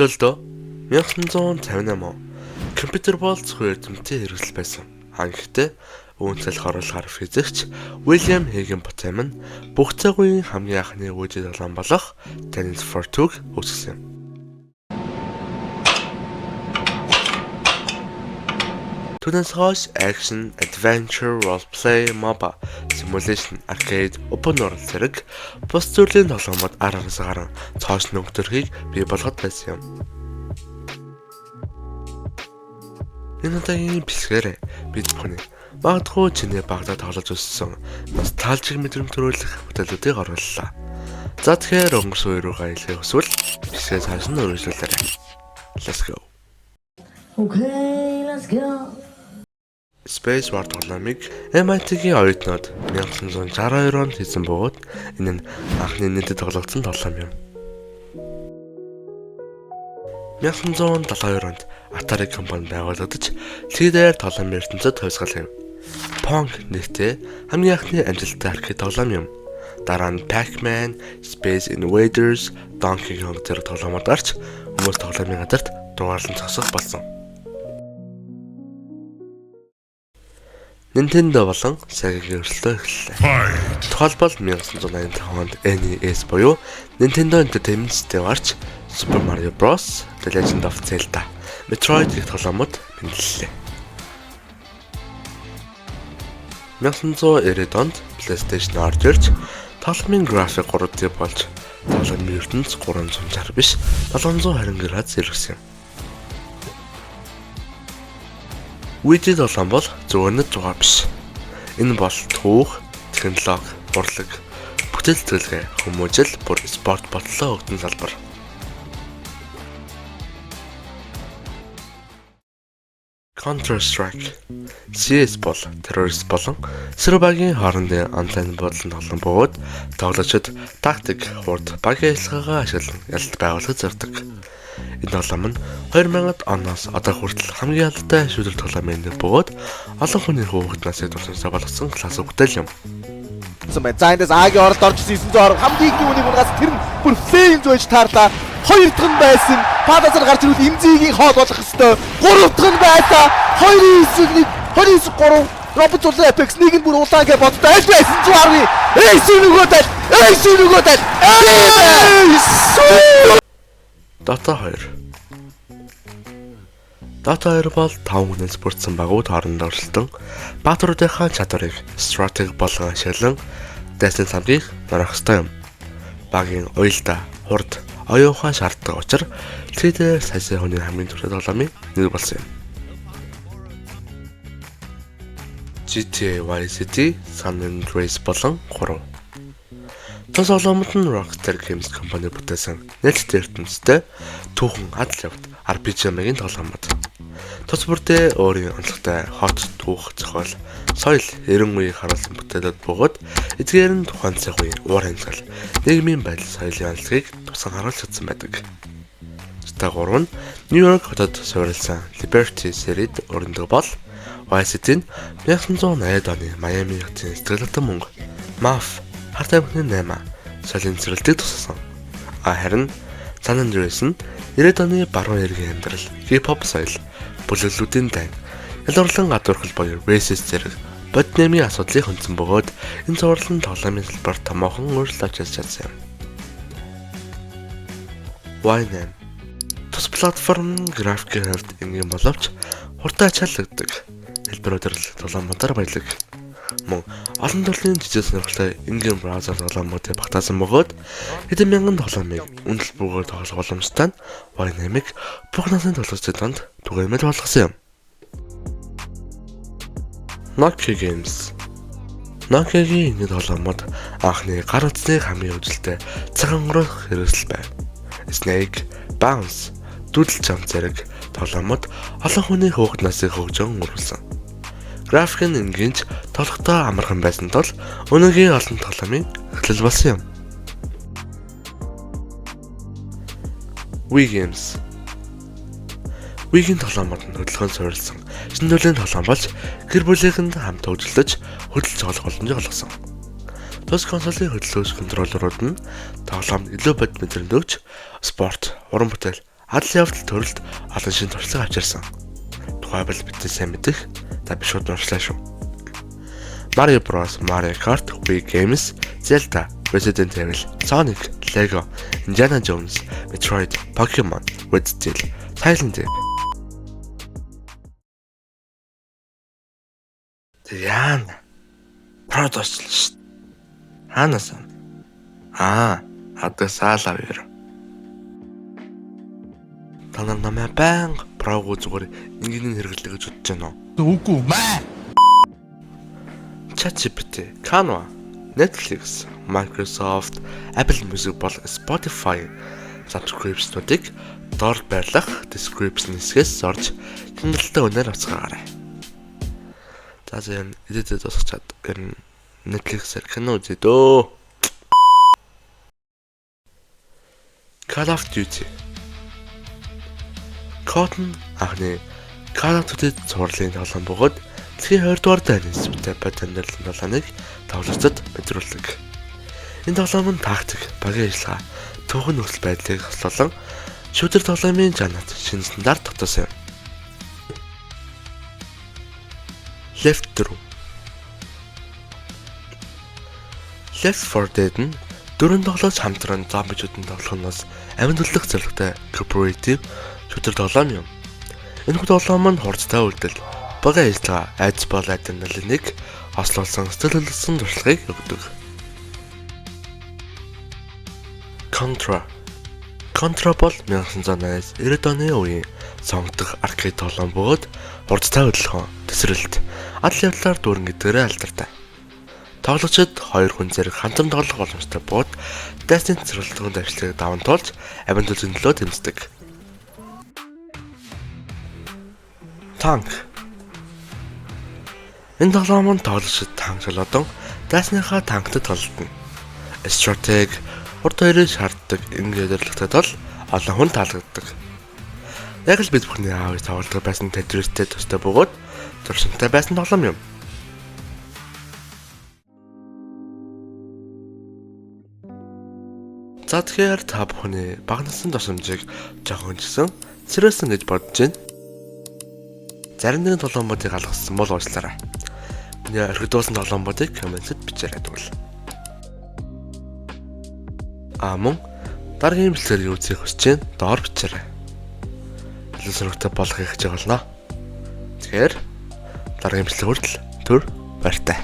Сөлдөө 1958 он компьютер бол зөвхөн эрдэмтдийн хэрэгсэл байсан. Гэхдээ үүнцэл хоруулахаар физикч Уильям Хиггинботем нь бүх цаг үеийн хамгийн анхны үеийн тоглоом болох Tennis for Two-г үүсгэсэн юм. Түүнээс хойш action, adventure, role play, MOBA, simulation, arcade, open world зэрэг бус төрлийн тоглоомод ар араас гарan цоошин өнгө төрхийг бий болгоод байсан юм. Энэ удаагийн бичлэгээр бид бүхний магадгүй чиний багадаа тоглож өссөн ностальжик мэдрэмж төрүүлэх бүтээлүүдийг орууллаа. За, тэгэхээр өнгөрсөн үе рүүгээ аялахыг хүсвэл бичлэгээ цааш нь үргэлжлүүлээрэй. Let's go. Okay, let's go. Space War тоглоомыг MIT-гийн оюутнууд 1962 онд хийсэн бөгөөд энэ нь анхны нийтэд тоглогдсон тоглоом юм. 1972 онд Atari компани байгуулагдаж, дэлхий тоглоомын ертөнцөд хувьсгал хийв. Pong нэртэй хамгийн анхны амжилттай аркейд тоглоом юм. Дараа нь Pac-Man, Space Invaders, Donkey Kong зэрэг тоглоомууд гарч хүмүүс тоглоомын газарт дугаарлан зогсох болсон. Nintendo болон Sega-гийн өрсөлдөөн эхэллээ. Тухайлбал, 1985 онд NES буюу Nintendo Entertainment System гарч Super Mario Bros, The Legend of Zelda, Metroid гэх тоглоомууд мэндэллээ. 1990 онд PlayStation орж ирж тоглоомын график 3D болж, тоглоомын ертөнц 360 биш, 720 градус эргэсэн юм. Видео тоглоом бол зүгээр нэг зугаа биш. Энэ бол түүх, технологи, урлаг, бүтээл сэтгэлгээ, хүмүүжил, бүр спорт болтлоо өгдөн салбар. Counter Strike CS бол террорист болон эсрэг багийн хоорондын онлайн буудлын тоглоом бөгөөд тоглогчид тактик, хурд, багийн ажиллагаагаа ашиглан ялалт байгуулахад зорддог. Энэ тоглоом нь 2000 оноос одоо хүртэл хамгийн алдартай shooter тоглоомын нэг бөгөөд олон хүний хүүхэд насыг дурсамжтай болгосон классик бүтээл юм. Байна. За, эндээс А-гийн оролт орж ирсэн 920 хамгийн ихний үнийг унгаас тэр нь бүр flame зөөж таарлаа. Хоёр дахь нь байсан. Паласаар гарч ирвэл MZ-гийн хоол болох хэвээр. Гурав дахь нь байлаа. 2 9 1 29 3 Робот зулсан Apex нэг нь бүр улаан гэж боддоо. Аль байсан 110. Эйс нөгөө дал. Эйс нөгөө дал. Эйс. Dota 2. Dota 2 бол 5 хүнээс бүрдсэн багууд хоорондоо өрсөлдөн баатруудынхаа чадварыг стратеги болгон ашиглан дайсан самгийг норох ёстой юм. Багийн уялдаа, хурд, оюун ухаан шаарддаг учир дэлхий дээр сая сая хүний хамгийн дуртай тоглоомын нэг болсон юм. GTA Vice City, San Andreas болон 3. Тус тоглоомод нь Rockstar Games компани бүтээсэн нээлттэй ертөнцтэй түүхэн адал явд RPG маягийн тоглоомод. Тус бүрдээ өөрийн онцлогтой хот, түүх, зохиол, соёл, 90 үеийг харуулсан бүтээлүүд бөгөөд эдгээр нь тухайн цаг үеийн уур амьсгал, нийгмийн байдал, соёлын онцлогийг тусган харуулж чадсан байдаг. GTA 3 нь Нью-Йорк хотод суурилсан Liberty City-д өрнөдөг бол Vice City нь 1980-ад оны Майами хотын сэтгэл татам мөнгө, маф, хар тамхины 8 соёлын цэцэрлэлтийг тусгасан. А харин San Andreas нь 90-ад оны баруун эргийн амьдрал, хип хоп соёл, бүлэглэлүүдийн дайн, ялгуурлан гадуурхал буюу racist зэрэг бодит нийгмийн асуудлыг хөндсөн бөгөөд энэ цуврал нь тоглоомын салбарт томоохон өөрчлөлт авчирч чадсан юм. Y8. Тус платформ нь графикийн хувьд энгийн боловч хурдан ачаалагддаг. Хэлбэр удирдал тоглоомуудаар баялаг. Мөн олон төрлийн жижиг сонирхолтой энгийн браузер тоглоомуудыг багтаасан бөгөөд хэдэн мянган тоглоомыг үнэ төлбөргүй тоглох боломжтой нь Y8-ыг бүх насны тоглогчдын донд түгээмэл болгосон юм. Nokia Games. Nokia-гийн энгийн тоглоомууд анхны гар утасны хамгийн хөгжилтэй цагаан өнгөрөх хэрэгсэл байв. Snake, Bounce, Doodle Jump зэрэг тоглоомууд олон хүний хүүхэд насыг хөгжин өнгөрүүлсэн. График нь энгийн ч тоглохдоо амархан байсан тул өнөөгийн олон тоглоомын эхлэл болсон юм. Wii Games. Wii-гийн тоглоомод нь хөдөлгөөнд суурилсан шинэ төрлийн тоглоом болж гэр бүлийнхэнд хамт хөгжүүлж хөдөлж тоглох боломжийг олгосон. Тус консолын хөдөлгөөс контроллерууд нь тоглоомд илүү бодит мэдрэмж өгч спорт, уран бүтээл, Адал явдал төрөлд олон шинэ туршлага авчирсан. Тухайлбал бидний сайн мэдэх за би шууд уншлаа шүү. Mario Bros, Mario Kart, Wii Games, Zelda, Resident Evil, Sonic, Lego, Indiana Jones, Metroid, Pokemon, Red Steel, Silent Hill. Тэг яана? Продос л шүү. Хаанаас? Аа, хадасаалаа вэр. Та нар намайг байнга прогу зүгээр энгийнээр хэрэглэдэг гэж бодож байна уу? Үгүй маа. ChatGPT, Canva, Netflix, Microsoft, Apple Music болон Spotify subscription-уудыг доор байрлах description хэсгээс орж хяналттай үнээр авцгаагаарай. За за энэ эдэд дуусгачаад ер нь Netflix-ээр кино үзье дөө. Call of Duty. COD нь анхны Call of Duty цувралын тоглоом бөгөөд дэлхийн 20 дугаар дайны эсвэтэй бод амьдралын тоглоомыг тоглогчдод мэдрүүлдэг. Энэ тоглоом нь тактик, багийн ажиллагаа, түүхэн нөхцөл байдлыг хослолон shooter тоглоомын жанрт шинэ стандарт тогтоосон юм. Left 4. Left 4 Dead нь дөрвөн тоглогч хамтран зомбичүүдэн тоглохноос амин түлэх зорилготой cooperative shooter тоглоом юм. Энэхүү тоглоом нь хурдтай үйлдэл, багийн ажиллагаа, айдас бол адреналиныг хослуулсан сэтгэл хөдлөсөн туршлагыг өгдөг. Contra. Contra бол 1980-аас 90-ад оны үеийн сонгодог arcade тоглоом бөгөөд хурдтай хөдөлгөөн, тэсрэлт, адал явдлаар дүүрэн гэдгээрээ алдартай. Тоглогчид хоёр хүн зэрэг хамтран тоглох боломжтой бөгөөд дайсны цэцэрлэгэн давшлыг даван туулж амин төлзөний төлөө тэмцдэг. Танк. Энэ тоглоом нь тоглогчид танк шалгадан дайсныхаа танкт тоглолтно. Стратеги, урд хоёрыг шаарддаг энгийн удирдлагатай тул олон хүн таалагддаг. Яг л бид бүхний аавыг тоглодог байсан Tetris-тэй төстэй бөгөөд туршинтай байсан тоглоом юм. За тэгэхээр та бүхний бага насны тусламжийг жоохон ч гэсэн сэрээсэн гэж бодож байна. Зарим нэгэн тоглоомуудыг алгасан бол уучлаарай. Миний орхидуулсан тоглоомуудыг комментэд бичээрэй тэгвэл. А мөн дараагийн бичлэгээр юу үзэх хүсэж байна? Доор бичээрэй. Илүү сонирхолтой болохыг хичээх болно. Тэгэхээр дараагийн бичлэг хүртэл түр баяртай.